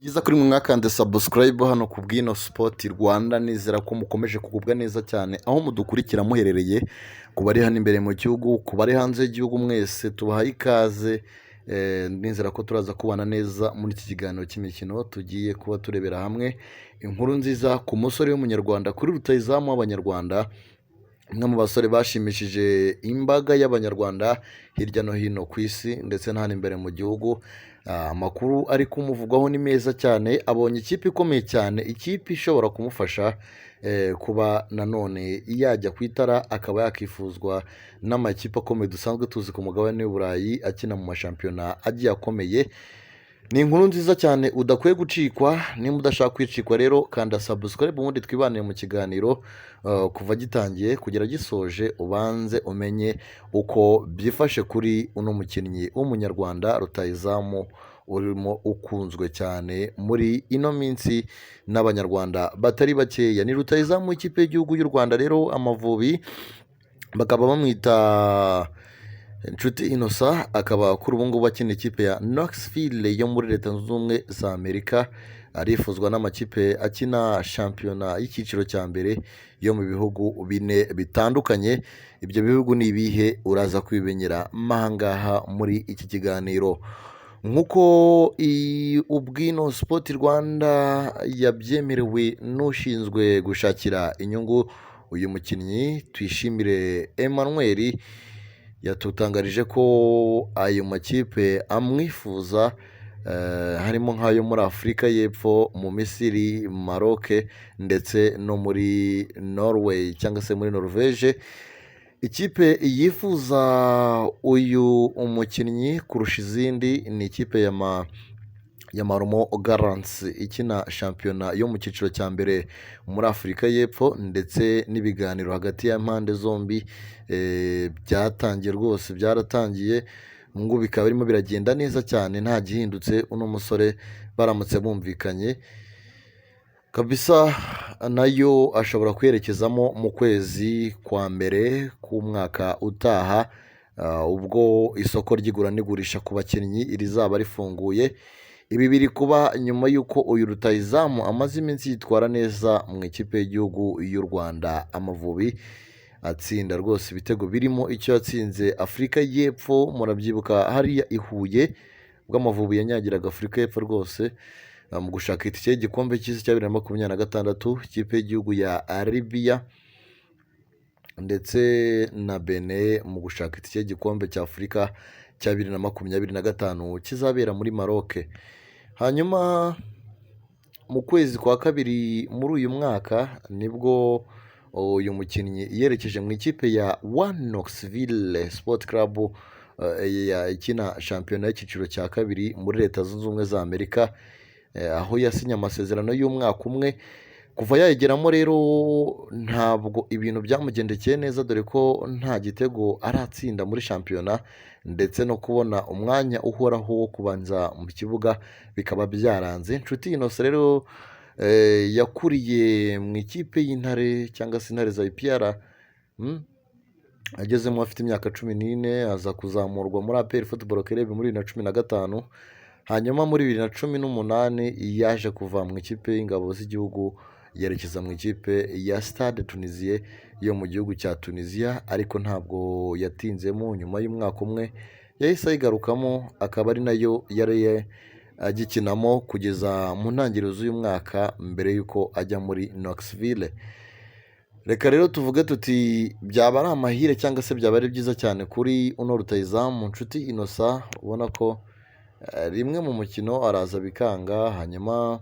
Byiza kuri mwe mwakanze subscribe hano ku Bwino Sport Rwanda. Nizera ko mukomeje kugubwa neza cyane aho mudukurikira muherereye, ku bari hano imbere mu gihugu, ku bari hanze y'igihugu, mwese tubahaye ikaze. Nizera ko turaza kubana neza muri iki kiganiro cy'imikino. Tugiye kuba turebera hamwe inkuru nziza ku musore w'Umunyarwanda, kuri rutahizamu w'Abanyarwanda, umwe mu basore bashimishije imbaga y'Abanyarwanda hirya no hino ku isi ndetse na hano imbere mu gihugu. Amakuru ari kumuvugwaho ni meza cyane. Abonye ikipe ikomeye cyane, ikipe ishobora kumufasha kuba nanone yajya ku itara, akaba yakifuzwa n'amakipe akomeye dusanzwe tuzi ku mugabane w'Uburayi akina mu mashampiyona agiye akomeye. Ni inkuru nziza cyane udakwiye gucikwa. Nimba udashaka kwicikwa rero, kanda subscribe, ubundi twibanire mu kiganiro kuva gitangiye kugera gisoje, ubanze umenye uko byifashe kuri uno mukinnyi w'Umunyarwanda, rutahizamu urimo ukunzwe cyane muri ino minsi n'Abanyarwanda batari bakeya. Ni rutahizamu w'ikipe y'igihugu y'u Rwanda rero, Amavubi, bakaba bamwita Nshuti Innocent, akaba kuri ubu ngubu akina ikipe ya Knoxville yo muri Leta Zunze Ubumwe za Amerika. Arifuzwa n'amakipe akina shampiyona y'icyiciro cya mbere yo mu bihugu bine bitandukanye. Ibyo bihugu ni ibihe? Uraza kwimenyera mahangaha muri iki kiganiro. Nk'uko Ubwino Sport Rwanda yabyemerewe n'ushinzwe gushakira inyungu uyu mukinnyi, Tuyishimire Emmanuel, yatutangarije ko ayo makipe amwifuza harimo nk'ayo muri Afurika y'Epfo, mu Misiri, Maroc ndetse no muri Norway cyangwa se muri Norvège. Ikipe yifuza uyu umukinnyi kurusha izindi ni ikipe ya Marumo Gallants ikina shampiyona yo mu cyiciro cya mbere muri Afurika y'Epfo, ndetse n'ibiganiro hagati y'impande zombi byatangiye rwose, byaratangiye ngo bikaba birimo biragenda neza cyane. Nta gihindutse, uno musore baramutse bumvikanye kabisa, nayo ashobora kwerekezamo mu kwezi kwa mbere k'umwaka utaha, ubwo isoko ry'igura n'igurisha ku bakinnyi rizaba rifunguye. Ibi biri kuba nyuma y'uko uyu rutahizamu amaze iminsi yitwara neza mu ikipe y'igihugu y'u Rwanda Amavubi, atsinda rwose ibitego birimo icyo yatsinze Afurika y'Epfo. Murabyibuka hariya i Huye ubwo Amavubi yanyagiraga Afurika y'Epfo rwose mu gushaka itike y'igikombe cy'isi cya 2026, ikipe y'igihugu ya Libya ndetse na Benin mu gushaka itike y'igikombe cya Afurika cya 2025 kizabera muri Maroc. Hanyuma mu kwezi kwa kabiri muri uyu mwaka nibwo uyu mukinnyi yerekeje mu ikipe ya One Knoxville Sport Club ikina shampiyona y'icyiciro cya kabiri muri Leta Zunze Ubumwe za Amerika, aho yasinye amasezerano y'umwaka umwe. Kuva yayigeramo rero ntabwo ibintu byamugendekeye neza, dore ko nta gitego aratsinda muri shampiyona, ndetse no kubona umwanya uhoraho wo kubanza mu kibuga bikaba byaranze. Nshuti Innocent rero yakuriye mu ikipe y'Intare cyangwa se Intare za APR, agezemo afite imyaka 14, aza kuzamurwa muri APR Football Club muri 2015. Hanyuma muri 2018 yaje kuva mu ikipe y'ingabo z'igihugu, yerekeza mu ikipe ya Stade Tunisien yo mu gihugu cya Tunisia, ariko ntabwo yatinzemo. Nyuma y'umwaka umwe yahise ayigarukamo, akaba ari nayo yari agikinamo kugeza mu ntangiriro z'uyu mwaka mbere y'uko ajya muri Knoxville. Reka rero tuvuge tuti byaba ari amahire cyangwa se byaba ari byiza cyane kuri uno rutahizamu Nshuti Innocent, ubona ko rimwe mu mukino araza bikanga, hanyuma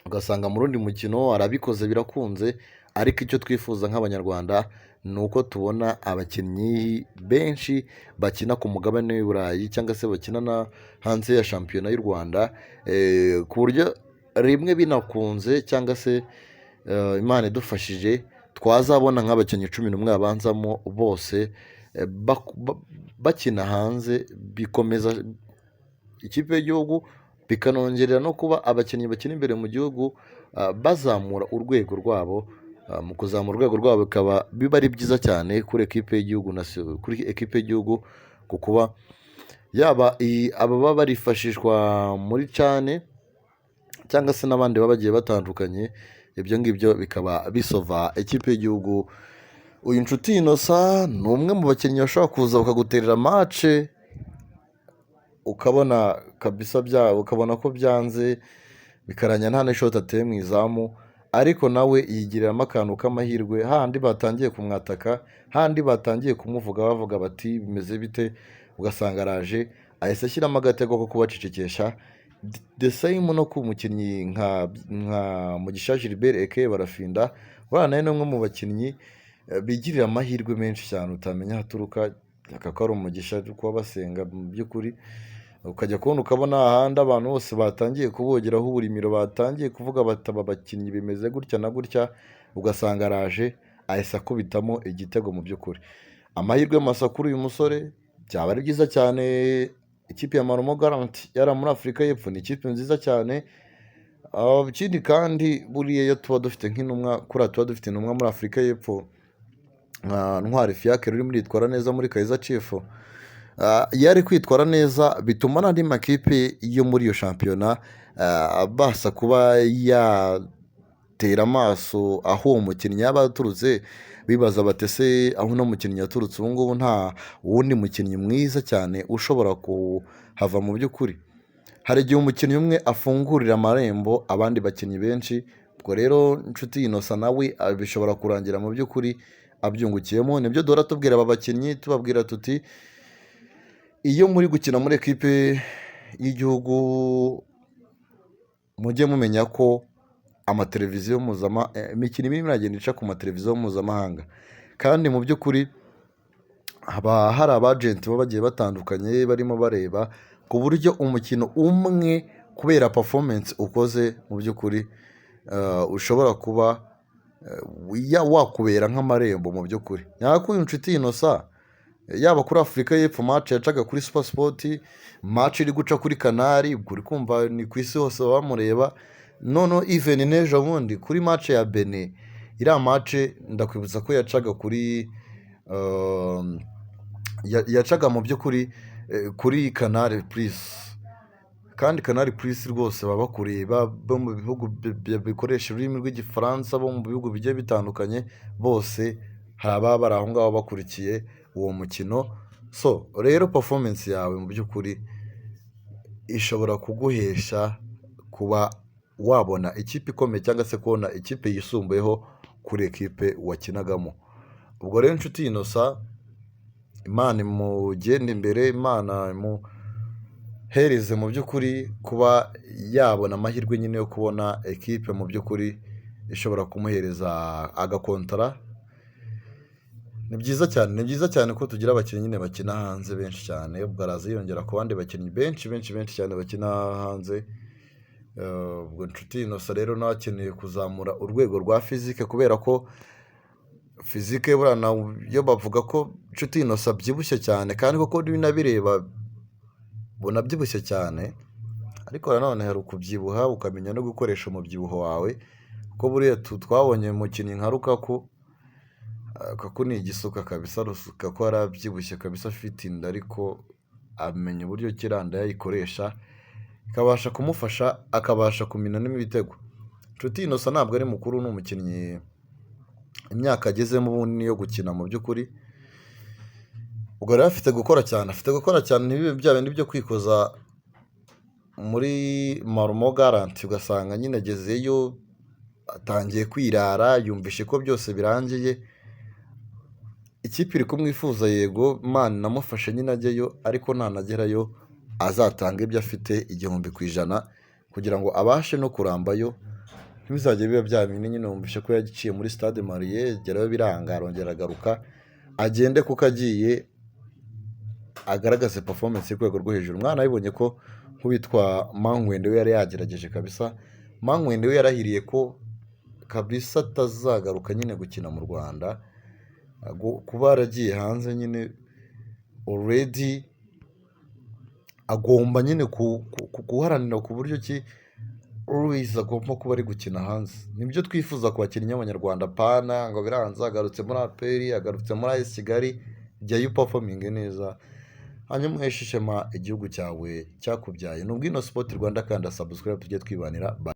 ugasanga mu rundi mukino arabikoze birakunze. Ariko icyo twifuza nk'Abanyarwanda ni uko tubona abakinnyi benshi bakina ku mugabane w'i Burayi cyangwa se bakina na hanze ya shampiyona y'u Rwanda, ku buryo rimwe binakunze cyangwa se Imana idufashije twazabona nk'abakinnyi 11 babanzamo bose bakina hanze, bikomeza ikipe y'igihugu, bikanongerera no kuba abakinnyi bakina imbere mu gihugu bazamura urwego rwabo. Mu kuzamura urwego rwabo bikaba biba ari byiza cyane kuri ekipe y'igihugu, kuri ekipe y'igihugu, ku kuba yaba ababa barifashishwa muri CAN. cyangwa se n'abandi baba bagiye batandukanye, ibyo ngibyo bikaba bisova ikipe y'igihugu. Uyu Nshuti Innocent ni umwe mu bakinnyi bashobora kuza bakaguterera match, ukabona kabisa bya ukabona ko byanze, bikaranya nta n'ishoti ateye mu izamu, ariko nawe yigiriramo akantu k'amahirwe, hahandi batangiye kumwataka, hahandi batangiye kumuvuga bavuga bati bimeze bite, ugasanga araje ahise ashyiramo agatego ko kubacecekesha. The same no ku mukinnyi nka Mugisha Gilbert aka Barafinda, buriya nawe ni umwe mu bakinnyi bigirira amahirwe menshi cyane utamenya aho aturuka, akaba ari umugisha kuba basenga mu by'ukuri, ukajya kubona ukabona ahandi abantu bose batangiye kubogeraho uburimiro, batangiye kuvuga bati aba bakinnyi bimeze gutya na gutya, ugasanga araje ahise akubitamo igitego mu by'ukuri. Amahirwe masa kuri uyu musore, byaba ari byiza cyane. Ikipe ya Marumo Gallants yari muri Afurika y'Epfo ni ikipe nziza cyane. Ikindi kandi buriya iyo tuba dufite nk'intumwa, kuriya tuba dufite intumwa muri Afurika y'Epfo nka Ntwari Fiacre urimo uritwara neza muri Kaizer Chiefs, iyo ari kwitwara neza bituma n'andi makipe yo muri iyo shampiyona abasha kuba yatera amaso aho uwo mukinnyi yaba aturutse, bibaza bati ese aho uno mukinnyi yaturutse ubu ngubu nta wundi mukinnyi mwiza cyane ushobora kuhava mu by'ukuri. Hari igihe umukinnyi umwe afungurira amarembo abandi bakinnyi benshi, ubwo rero Nshuti Innocent nawe bishobora kurangira mu by'ukuri abyungukiyemo. Nibyo duhora tubwira aba bakinnyi, tubabwira tuti iyo muri gukina muri ekipe y'igihugu mujye mumenya ko amateleviziyo mpuzamahanga, imikino irimo iragenda ica ku mateleviziyo mpuzamahanga, kandi mu by'ukuri haba hari abajenti baba bagiye batandukanye barimo bareba ku buryo umukino umwe kubera performance ukoze mu by'ukuri ushobora kuba wakubera nk'amarembo mu by'ukuri. Nyako uyu Nshuti Innocent yaba kuri Afurika y'Epfo match yacaga kuri Super Sport, match iri guca kuri Canal, ubwo uri kumva ni ku isi hose baba bamureba, noneho even n'ejo bundi kuri match ya Benin, iriya match ndakwibutsa ko yacaga kuri yacaga mu by'ukuri kuri Canal Plus, kandi Canal Plus rwose baba bakureba bo mu bihugu bikoresha ururimi rw'Igifaransa, bo mu bihugu bigiye bitandukanye, bose hari ababa bari aho ngaho bakurikiye uwo mukino. So rero performance yawe mu by'ukuri ishobora kuguhesha kuba wabona ikipe ikomeye cyangwa se kubona ikipe yisumbuyeho kuri ekipe wakinagamo. Ubwo rero Nshuti Innocent, Imana imugende imbere, Imana imuhereze mu by'ukuri kuba yabona amahirwe nyine yo kubona ekipe mu by'ukuri ishobora kumuhereza agakontara. Ni byiza cyane, ni byiza cyane ko tugira abakinnyi nyine bakina hanze benshi cyane, ubwo araza yiyongera ku bandi bakinnyi benshi benshi benshi cyane bakina hanze. Ubwo Nshuti Innocent rero nawe akeneye kuzamura urwego rwa physique, kubera ko physique buriya nayo bavuga ko Nshuti Innocent abyibushye cyane, kandi koko n'abireba ubona abyibushye cyane, ariko nanone hari ukubyibuha ukamenya no gukoresha umubyibuho wawe, kuko buriya twabonye umukinnyi nka Lukaku, Lukaku ni igisuka kabisa, Lukaku yarabyibushye kabisa afite inda, ariko amenya uburyo ki iriya nda yayikoresha ikabasha kumufasha akabasha kuminamo ibitego. Nshuti Innocent ntabwo ari mukuru, ni umukinnyi imyaka agezemo ubundi ni iyo gukina mu by'ukuri, ubwo rero afite gukora cyane, afite gukora cyane ntibibe bya bindi byo kwikoza muri Marumo Gallants, ugasanga nyine agezeyo atangiye kwirara, yumvishe ko byose birangiye, ikipe iri kumwifuza yego Imana inamufashe nyine ajyeyo, ariko nanagerayo azatanga ibyo afite 1000% kugira ngo abashe no kurambayo, ntibizajye biba bya bindi nyine wumvishe ko yaciye muri Stade Malien agerayo biranga arongera aragaruka, agende kuko agiye agaragaze performance yo ku rwego rwo hejuru. Mwanabibonye ko nk'uwitwa Mankwende we yari yagerageje kabisa, Mankwende we yarahiriye ko kabisa atazagaruka nyine gukina mu Rwanda, kuba yaragiye hanze nyine already agomba nyine guharanira ku buryo ki always agomba kuba ari gukina hanze. Nibyo twifuza ku bakinnyi b'Abanyarwanda, pana ngo biranze agarutse muri APR, agarutse muri AS Kigali, jyayo uperforminge neza, hanyuma uheshe ishema igihugu cyawe cyakubyaye. Ni ubwino Sport Rwanda, kanda subscribe tujye twibanira.